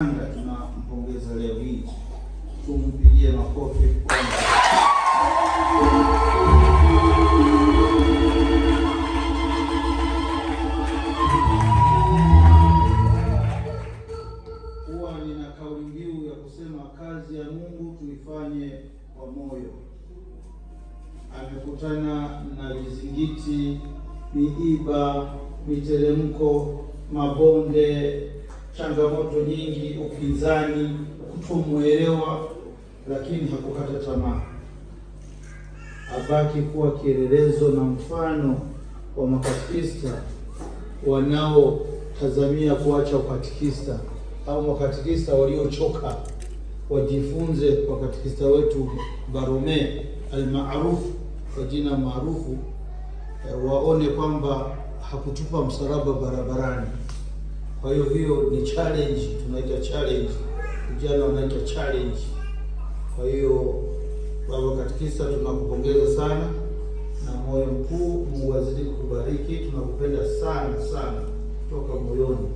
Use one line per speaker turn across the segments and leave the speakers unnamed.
Tunampongeza leo hii, tumpigie makofi kwanza. Huwa nina kauli mbiu ya kusema kazi ya Mungu tuifanye kwa moyo. Amekutana na vizingiti, miiba, miteremko, mabonde, changamoto nyingi, upinzani, kutomuelewa, lakini hakukata tamaa. Abaki kuwa kielelezo na mfano wa makatekista wanaotazamia kuacha ukatekista au makatekista waliochoka wajifunze kwa katekista wetu Barome almaarufu kwa jina maarufu, waone kwamba hakutupa msalaba barabarani. Kwa hiyo hiyo ni challenge, tunaita challenge, vijana wanaita challenge. Kwa hiyo baba katekista, tunakupongeza sana na moyo mkuu, Mungu azidi kukubariki. Tunakupenda sana sana kutoka moyoni,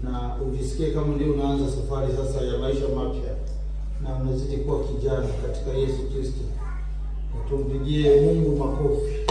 na ujisikie kama ndio unaanza safari sasa ya maisha mapya na unazidi kuwa kijana katika Yesu Kristo. Tumpigie Mungu makofi.